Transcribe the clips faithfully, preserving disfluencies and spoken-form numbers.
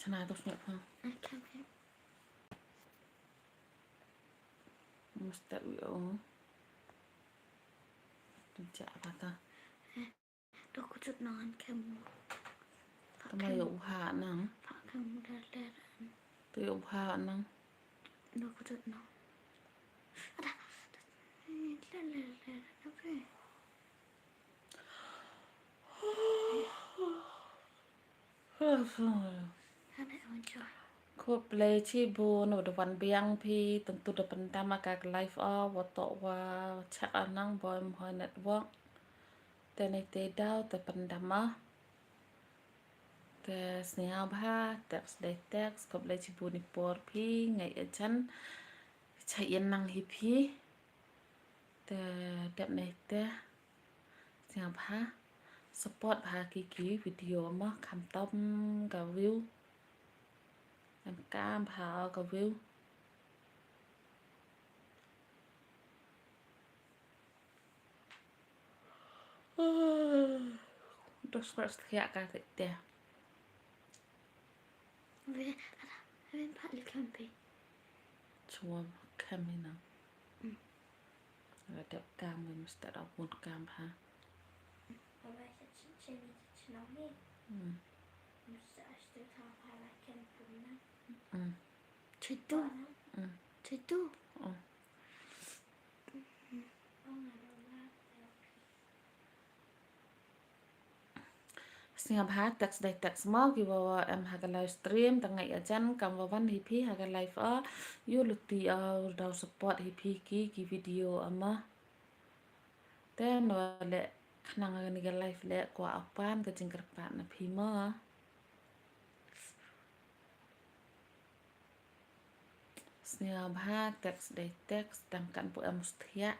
Chana to sngap ha. Mustard wi o. Tun cha bata. Dokujut nang kem. Tama yo uha nang. Pakem daler. Tu yo uha nang. Dokujut nang. Ada. Daler, daler, daler. Khublei chibun, wa da wan biang phi, tang tu da pyndam ïa ka live o, wa toh wa check nang boi mhoi network. Te nei te daw te pyndam ma. Te sngewbha text dei text, khublei chibun i por phi, ngai ajan. Cha ïen nang hi phi. Te dep nei te sngewbha support bha ki ki video ma, khamtam ka view. Em kam bha ka view. Dos kras thiah ka te. Ve, ara, ve pa li kam pe. Chuam kam hi na. Mm. Ara dep kam ve mesti ada pun kam ha. Ara ka chi chi ni chi nong ni. Mm. Mesti astu kam ha la kam pun na. Mm. Chitu. Mm. Chitu. Mm. Sngewbha text dei text mo ki wa wa em ha ka live stream, tang ngai ajan kam wa wan hi phi ha ka live o. Ïu luti o, daw support hi phi ki ki video ama. Te no le khnang ni ka live le kwah o pan ka jingkyrpad na phi mo. Sngewbha text dei text, tang kan pu em mesti ïa.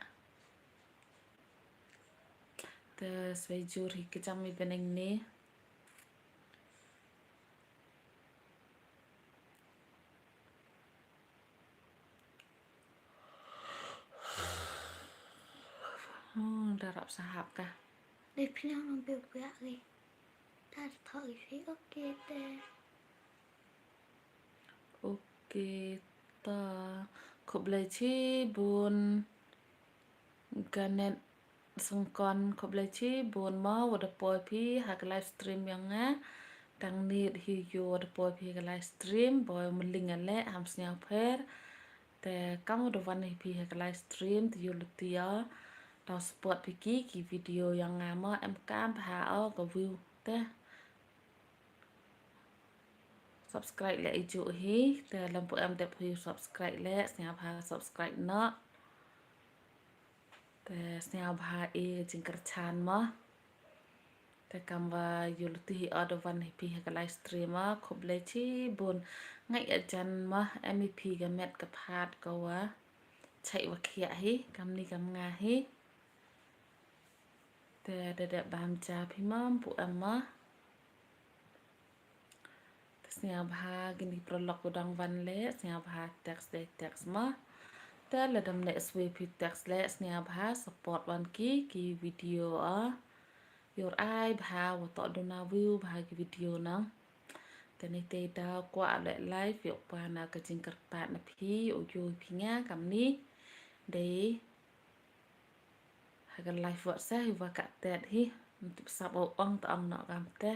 Te swai jur hi ka jam i beneng ni. Hmm, da rap sahap ka. Dei phi nang nang biu biak ri. Da tho i phi, okay te. Okay, ta khublei chibun. Ganet Sengkon khublei chibun mo wa da poi phi ha ka live stream ïa nga. Tang nit hi ïu wa da poi phi ha ka live stream, boi mling ale ham sngewpher. Te kam wa da wan hi phi ha ka live stream te ïu luti o. Daw support phi ki ki video ïa nga mo, em kam bha o ka view te. Subscribe leh i ju hi, te lem pu em dep hi subscribe leh, sngewbha subscribe noh. Te sngewbha i jingkyrchan mo. Te kam wa ïu luti hi o da wan hi phi ha ka live stream mo, khublei chibun. Ngai ajan mo, em hi phi ka met ka phat ka wa. Chai wa khiah hi, kam ni kam nga hi. Te da dep bam ja phi mam pu em ma. Te sngewbha kini prolog u dang wan le, sngewbha text dei text ma. Te la dam ne swi phi text le, sngewbha support wan ki ki video a. Ïor ai bha wa toh duna view bha ki video nang. Te ni te da kwah le live ïoh pa na ka jingkyrpad na phi, u ju phi nga kam ni. Dei Ha ka live wat sa hi wa ka tet hi. Ntu sap o ong ta ong no kam te.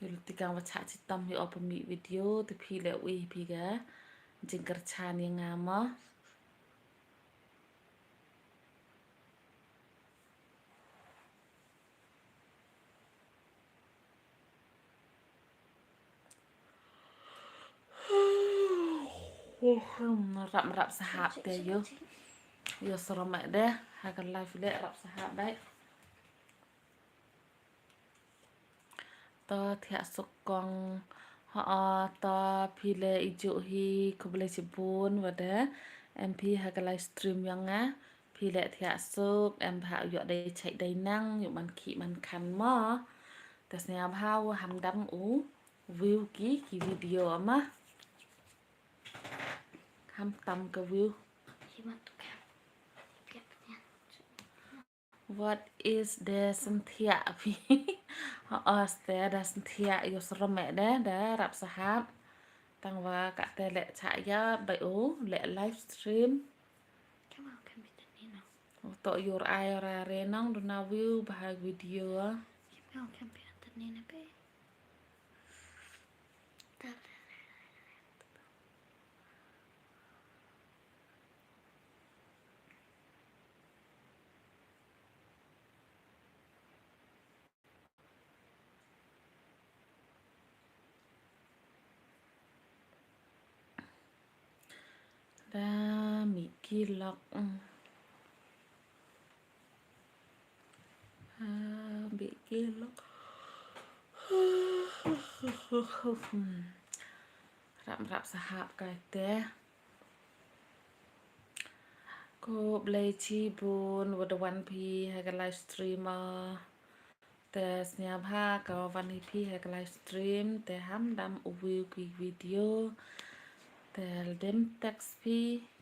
Yul ti kang wa cha chi tam hi o pa mi video te phi le wi phi ga jingkyrchan ïa nga ma. Rap rap sahap te ïoh. Ïoh srom de ha ka live le rap sahap dai. To thiah suk kong. Ha to phi le i ju hi khublei chibun wa de. Em phi ha ka live stream ïa nga. Phi le thiah suk em bha u ïoh dei chai dei nang ïoh man ki man khan mo. Te sngewbha u ham dam u view ki ki video ma. Ham tam ka view. What is the synthiah phi? Os te da synthiah ïoh srem eh de da rap sahap. Tang wa ka te leh chah ya bai u leh live stream. Kamal kan bi tani na. To ïoh ai ra re nang duna view bha video. Kamal kan bi tani na be. Da mih ki lok. Mm. Ha, mih ki lok. Rap rap sahap kai te. Khublei chibun wa da wan phi ha ka live stream ah. Te sngewbha ka wan hi phi ha ka live stream te ham dam u view ki video. Te dem text phi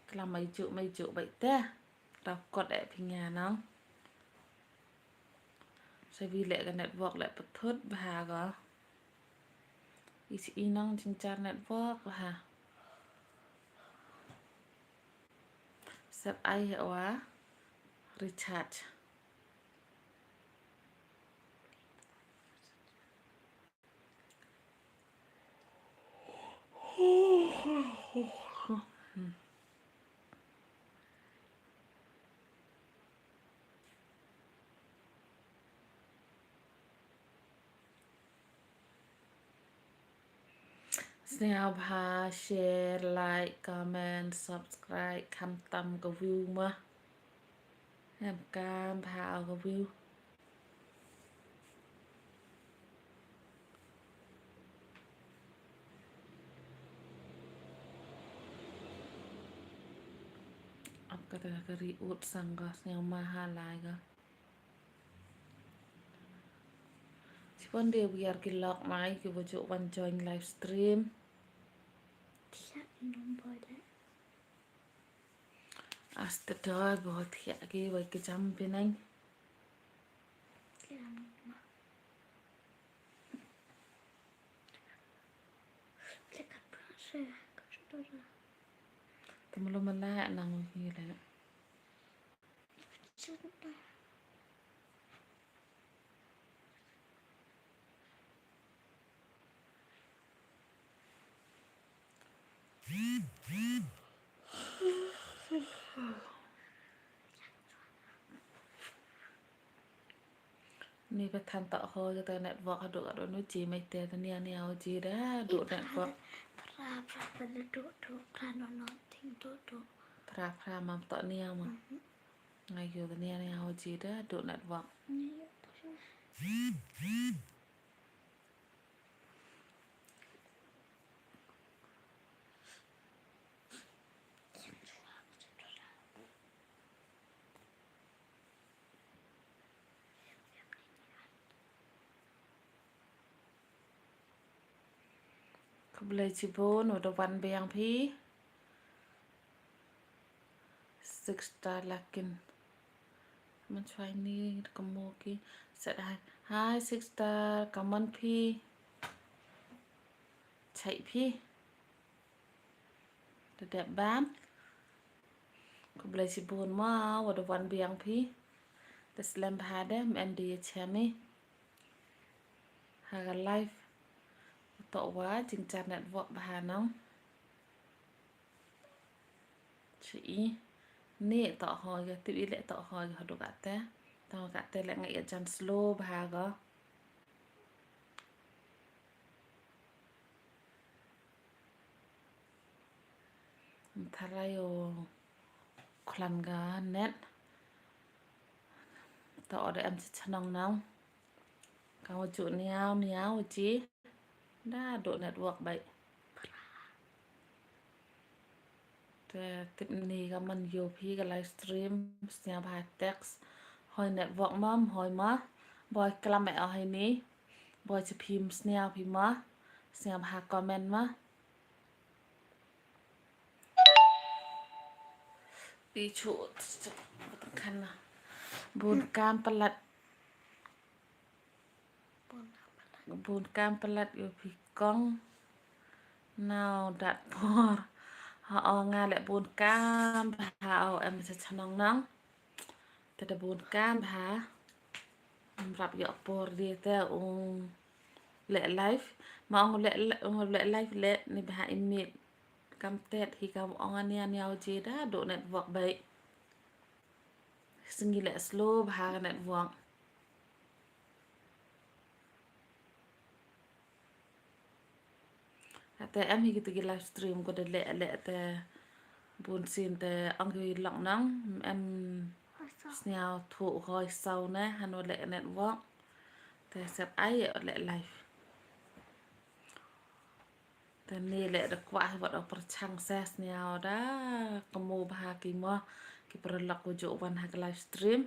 klam mai juk mai juk bai te. Tau kot eh phi nga nang. Sa vi leh ka network leh pathut bha ka. I chi i nang jingchar network bha. Set ai he wa recharge. Sngewbha share, like, comment, subscribe, khamtam ka view ma. Em kam bha ka view. Ap kata ka ri ut sang ka sngewbha lai ka. Sipon de wiar ki lok mai ki bojo wan join live stream. Thiah number de. Asta doi bo thiah ki wai ki jam pinang. Ki ram ma. Plekat pra se ka chuta ra. Tamlo mala nang hi le. Chuta. Ni ba than ta ho ka ta network haduh ka do nu ji mai te ta nia nia ho ji da duh network. Pra pra pra le duh duh pra no no ting duh duh. Pra pra mam to nia ma. Mhm. Ngai yo ta nia nia ho ji da duh network. Nia yo ta. Khublei chibun, wa da wan biang phi. Six star lakin. Man chwai ni ka mo ki. Set hi. Hi, six star, kaman phi. Chai phi. Da dep ban. Khublei chibun ma, wa da wan biang phi. Da slem bha de, em di ya chemi. Ha ka live. To wa, jingchar network bha nang. Chi i. Ni to ho ya, tip i le to ho ya, haduh kate. Tang kate le ngai ya jan slow bha ga. Tharai u khlan ka net. Ta order em chi chnong nang. Ka wa ju niaw niaw ji. Da do network bai. Te tip ni ka man yo phi ka live stream sniaw bha text. Hoi network mam hoi ma. Boi klam e hoi ni. Boi chi phim sniaw phi ma. Sniaw bha comment ma. Pi chu kan na. Bun kam palat. Bun kam palat ïa phi kong. Nau dat por. Ha o nga leh bun kam bha o em sa chnong nong. Te da bun kam bha. Mrap ïa por di te ung leh live. Ma ung leh ung leh live leh ni bha imit. Kam tet hi kam ong ani ani au je da do network bai. Sngi leh slow bha ka network. Ate em hi kita ki live stream ko da leh leh te bun sin te ong ki lok nang em sniaw thu hoi sau ne hano leh network te sep ai leh live. Te ni leh da kwah hi wat o pyrchang ses niaw da kamo bha ki mo ki paralok ko jo wan ha ka live stream.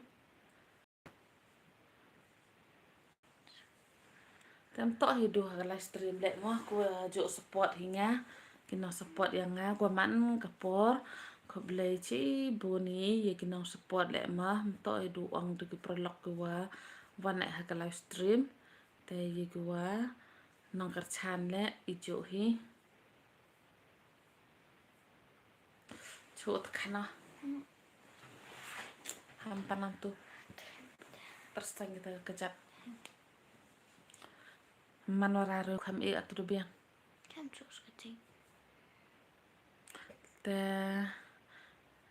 Tem to hi du ha ka live stream leh mo ko jo support hi nga ki nong support ïa nga ko man ka por ko blei chi buni ïa ki nong support leh mo to hi du ong du ki paralok ko wa wan leh ha ka live stream. Te ïa ki wa nong kyrchan leh i ju hi. Chu ta khana. Ham panang tu. Tersang kita kejap. Manora ru kham i atu biang. Kam chu skating. Te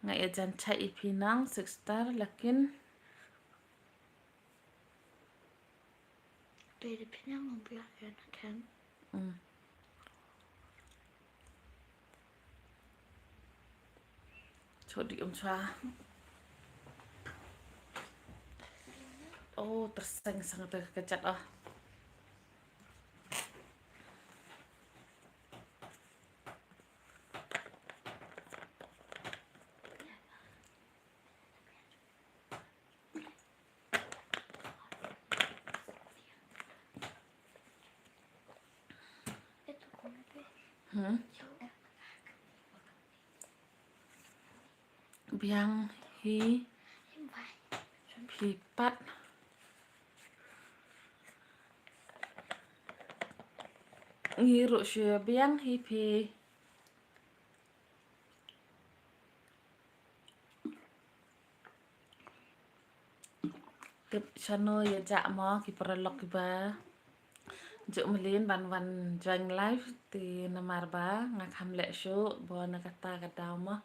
nga ïa jan chai i phi nang six star lakin. Te de phi nang ong biak ïa na ken. Mm. Chodi um chwa. Oh, terseng sangat ka jat ah. Hmm. Biang hi phi pat. Ngi ruh shu biang hi phi. Tip shano ïa ja mo ki paralok kiba ju mlien ban wan join live te namar ba nga kham leh shuh bo na kata ka daw mo.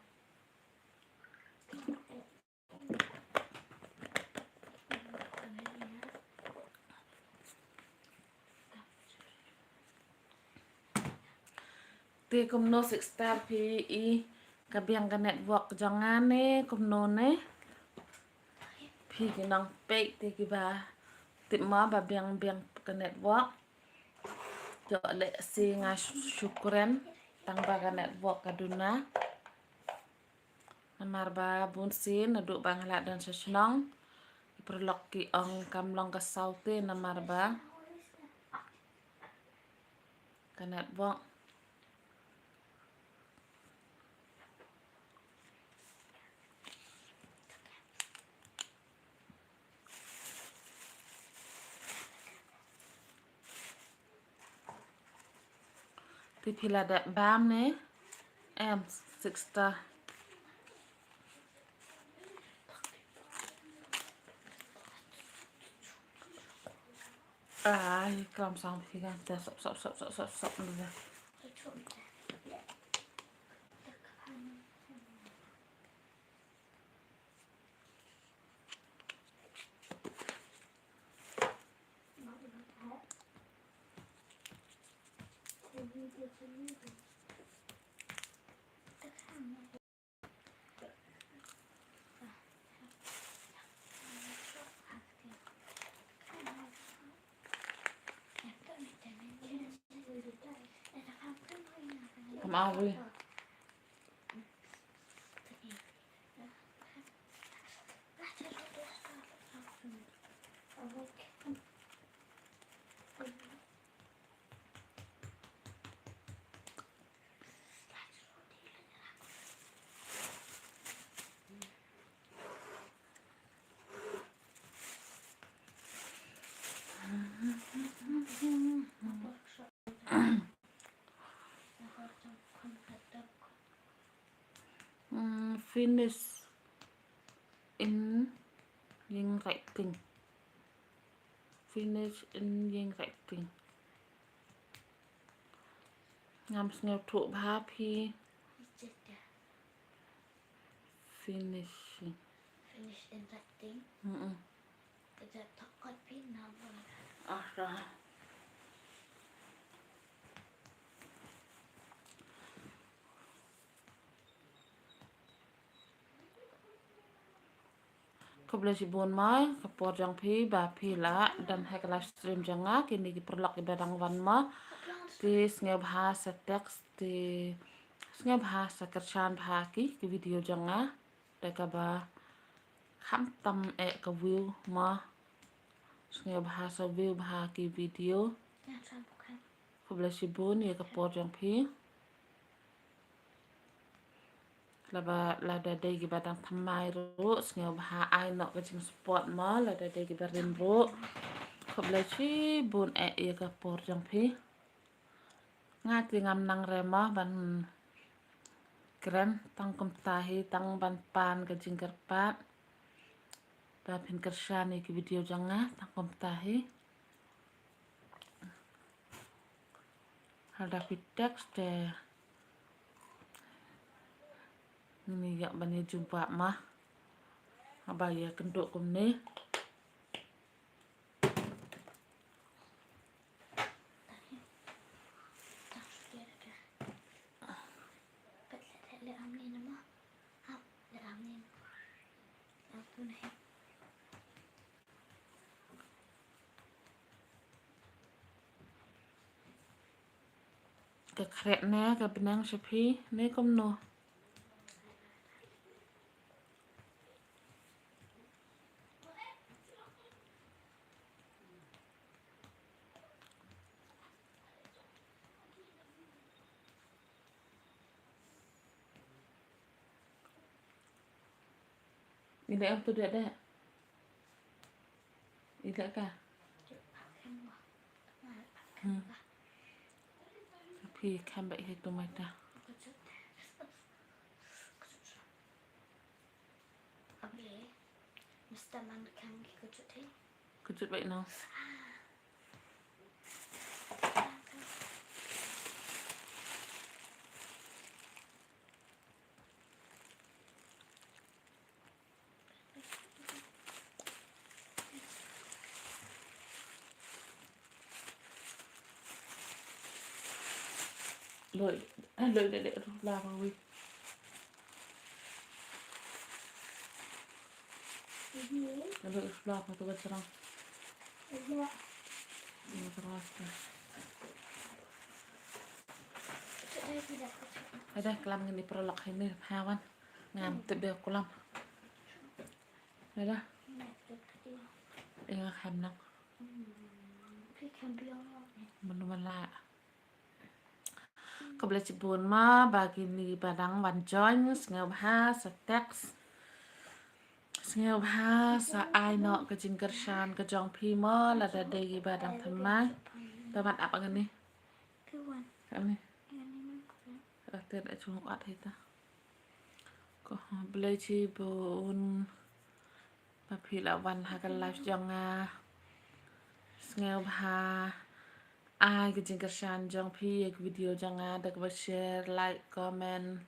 Te kumno six star phi i ka biang ka network jong nga ne kumno ne. Phi ki nong peit te kiba tip ma ba biang biang ka network. Jok leh si nga shu-, shukran tang ba ka network ka duna. Namar ba bun sien naduh ba nga la don sha shnong ki paralok ki ong kam long ka saute namar ba ka network. Te phi la dep bam ne em six star. Ai, klam sang phi kan te sop sop sop sop sop sop. Come on, Ruby. Finish in ink writing. Finish in ink writing. Ngam sngewthuh bha phi. Finishing. Finish in writing. Mm-mm. Ka jot thok kot phi na ba. Ah, ra. Khublei shibun ma, ka por jong phi ba phi la don ha ka live stream jong nga, kine ki paralok kiba dang wan ma. Te sngewbha sa text, te sngewbha sa kyrshan bha ki, ki video jong nga. Da kaba khamtam eh ka view ma. Sngewbha sa view bha ki video. Khublei shibun ïa ka por jong phi. Laba lada dei kiba dang thymmai ruh, sngewbha ai noh ka jingsupport ma, lada dei kiba rim ruh. Khublei shibun eh ïa ka por jong phi. Nga te ngam nang re ma ban kren, tang kumta hi, tang ban pan ka jingkyrpad. Ba phin kyrshan ïa ki video jong nga, tang kumta hi. Lada phi text te ngin ïa ban ïa jubab ma. Haba ïa kynduh kumne. Ka khreh ne ka bneng sha phi ne kumno? Ida em tu dek dek. Ida ka. Hmm. Tapi kan baik itu mata. Able. Mesti man kan ki kejut eh. Kejut baik no. Loi, eh, loi, loi, loi, aduh, la ma wi. Loi, loi, la ma tu ka jrang. Iya, terus. Ada kelam ngin ïa paralok hi ne, phawan. Ngam tip deh kelam. Ada. Ïa, kham nang. Manu mala. Khublei shibun ma, ba kine ba dang wan join, sngewbha sa text. Sngewbha sa ai noh ka jingkyrshan ka jong phi ma, lada dei kiba dang thymmai. Tamat ap ngani. Ngani. Ratet a chung at hita. Khublei shibun. Ba phi la wan ha ka live jong nga. Sngewbha ai ka jingkyrshan jong phi ïa ka video jong nga da kaba share, like, comment,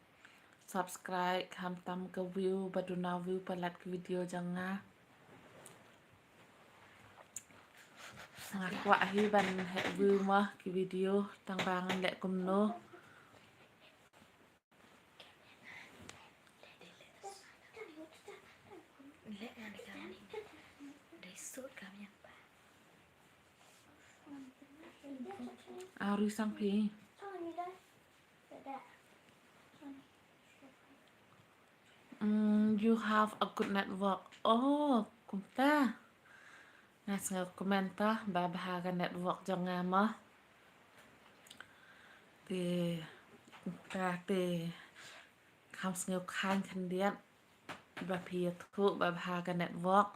subscribe, khamtam ka view, ba duna view palat ka video jong nga. Nga kwah hi ban heh view ma ki video tang ba ngan leh kumno. Auri sang phi. Mm, you have a good network. Oh, kumta. Nga sngew comment ta ba bha ka network jong nga ma. Te kumta te kham sngew khan khyndiat ba phi ïathuh ba bha ka network.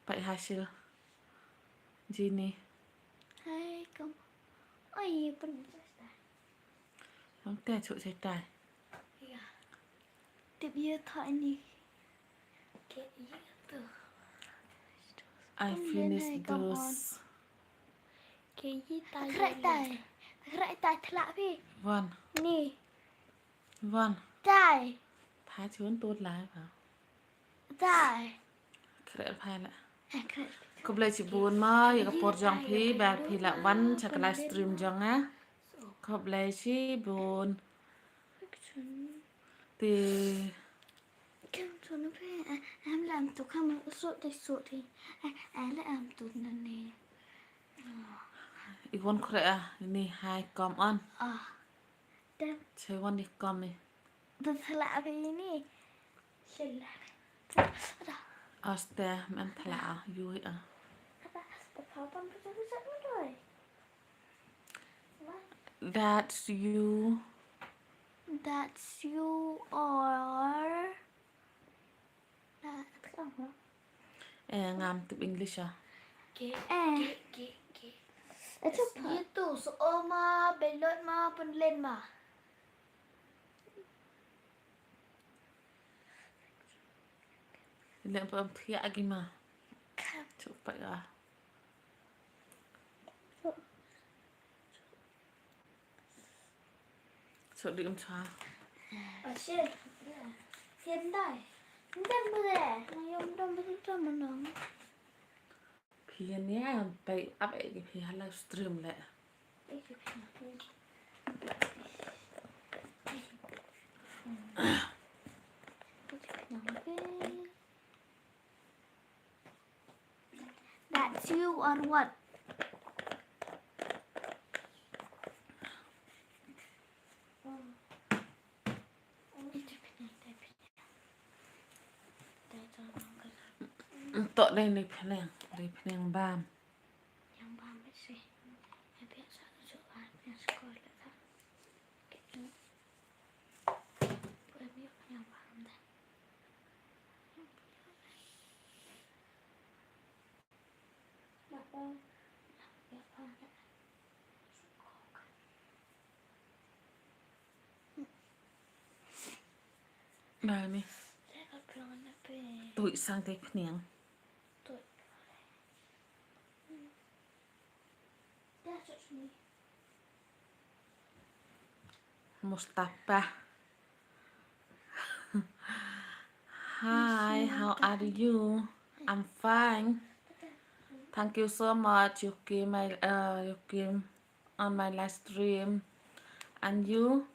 Pai hasil. Jini. Hai, kom. Oi, pun. Ong te chuk chai tai. Tip ïa tha ini. Ke ïa tu. I Come, finish Lenai, come on. Those. Ke ïa ta. Khrek tai. Khrek tai thlak phi. Wan. Ni. Wan. Tai. Pha chun tut lai pha. Tai. Khrek phai la. Eh, khrek. Khublei shibun ma ïa ka por jong phi ba phi la wan sha ka live stream jong nga. Khublei shibun. Te Kam tu na pe, eh, em lam tu kam sot dei sot dei. Eh, eh, la em tu na ne. I wan khrek ah, ni hai kom on. Ah. Dan. Che wan ni kom ni. Dan sala pe ini. Sila. Aste men thala ah, yui ah. Apa asta pa pam pa pa pa pa. That's you. That's you or that. Eh, ngam tip English ah. Ke, eh, ke, ke, ke. It's okay. Itu so oma belot ma penlen ma. Lem pam thiah agi ma. Chupa ya. So di um cha. Asyik. Siap dai. Ndem boleh. Ayo ndem boleh tu menang. Phi ne am pai ap eh phi ha live stream le. That's you or what? Tok dei ni phneng, dei phneng bam. Ba ni. Tui sang tei pniang. Mustafa. Hi, how are you? I'm fine. Thank you so much. You came, my, uh, you came on my live stream. And you?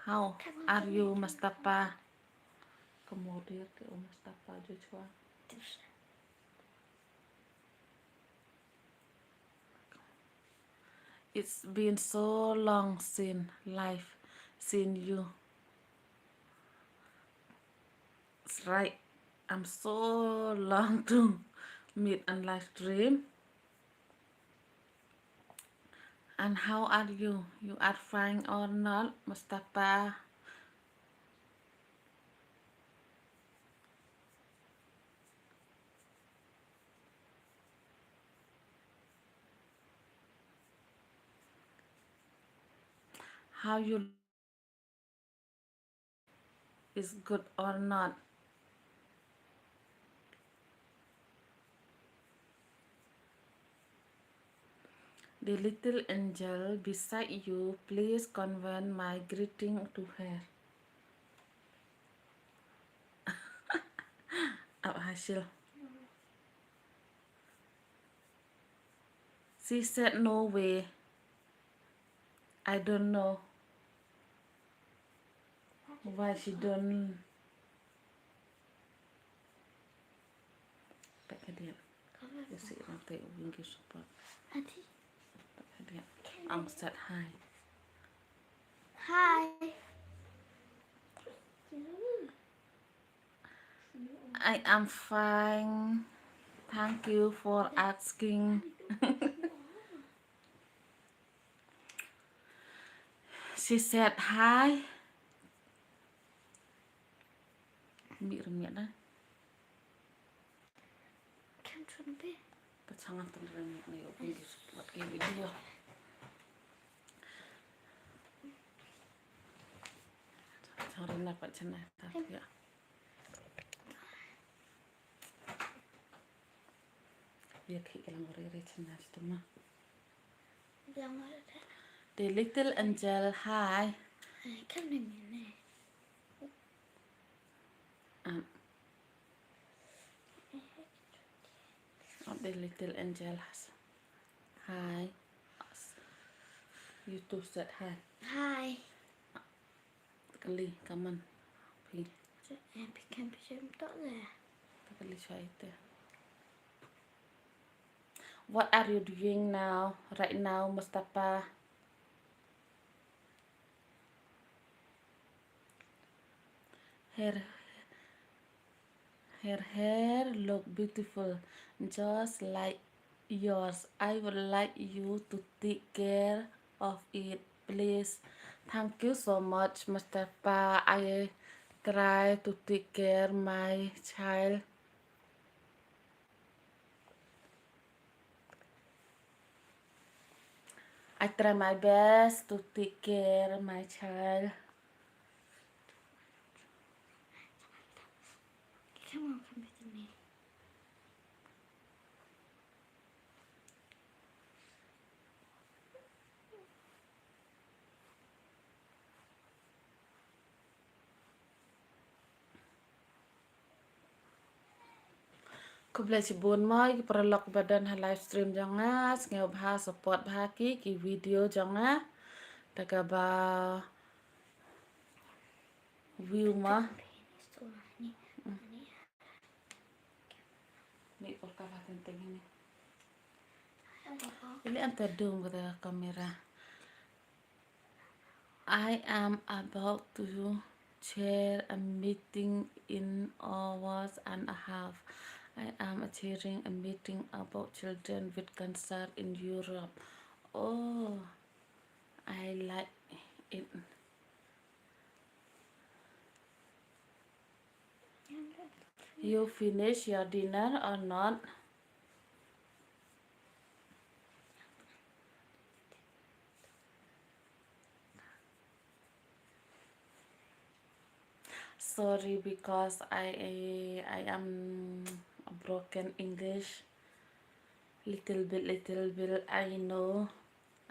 How are you, Mustafa? Kemudian ke Mustafa Joshua. It's been so long since live, seen you. It's right. I'm so long to meet on live stream. And how are you? You are fine or not, Mustafa? How you is good or not? The little angel beside you, please convey my greeting to her. Up hasil. She said no way. I don't know why she don't. Pak hadiah. Kasi nanti wingi support. Adi. Pak hadiah. Ang set hi. Hi. I am fine. Thank you for asking. She said hi. Mi rem mi na. Kan chun be. Pachang an tan rem mi na yo pun di support ke video. Chang rem Dapat chana ta ya. Biar ki kelang ri ri chana tu ma. Bilang ri ri. The little angel, hi. Ai, kan ni ni. Um. Oh, the little angel has. Hi. You too said hi. Hi. Kali, come on. Phi. Eh, phi kan phi shem tok le. Kali shai te. What are you doing now? Right now, Mustafa? Her, her hair look beautiful, just like yours. I would like you to take care of it, please. Thank you so much, Mustafa. I try to take care my child. I try my best to take care my child. Come on, come with me. Khublei shibun mo ïa ki paralok ba don ha live stream jong nga, sngewbha support bha ki, ki video jong nga. Ta kaba view mo. Ni por ka ba teng teng ni. Ini anta dum kata kamera. I am about to chair a meeting in hours and a half. I am chairing a meeting about children with cancer in Europe. Oh, I like it. You finish your dinner or not? Sorry, because I, I am a broken English. Little bit, little bit, I know.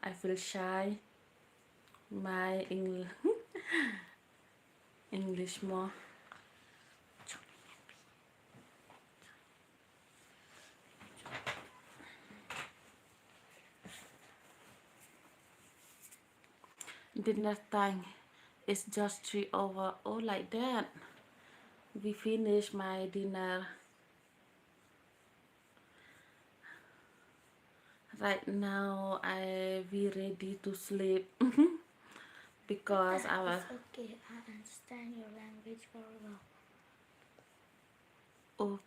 I feel shy. My English. English mo. Dinner time is just three hour. Oh, like that. We finish my dinner. Right now, I be ready to sleep because I was. It's okay. I understand your language very well. Oh,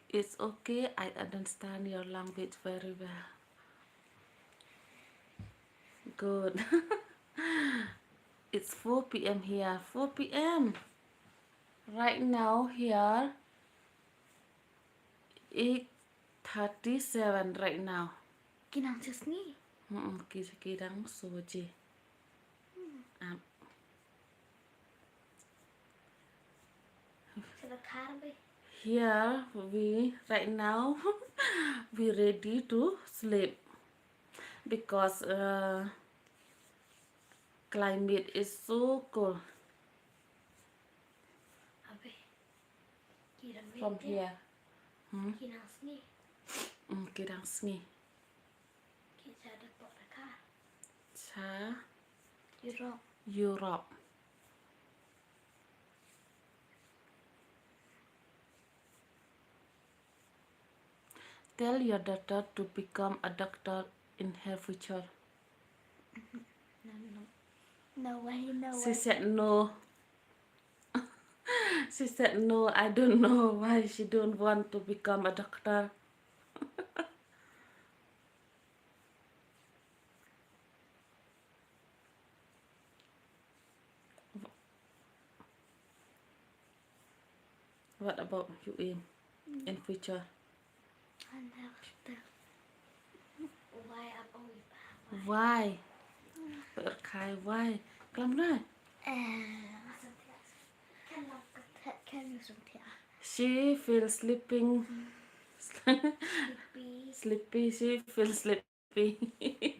it's okay. I understand your language very well. Good. It's four p m here. Four p m. Right now here, eight thirty-seven right now. Ki nang shisngi. Hmm, ki, ki dang so baje. Hmm. Ap. Sila kar be. Here we right now we ready to sleep because uh, climate is so cold. Abe. From here. Hmm? Ki nang sngi. Hmm, ki nang sngi. Ki cha da pok da ka. Cha. Europe. Europe. Tell your daughter to become a doctor in her future. No, no. No way, no way. She said no. She said no, I don't know why she don't want to become a doctor. What about you in, in future? Why? Why? Why? Klam na. Eh, maksud dia. Can you song here? She feels sleeping. Sleepy. Sleepy. She feels sleepy.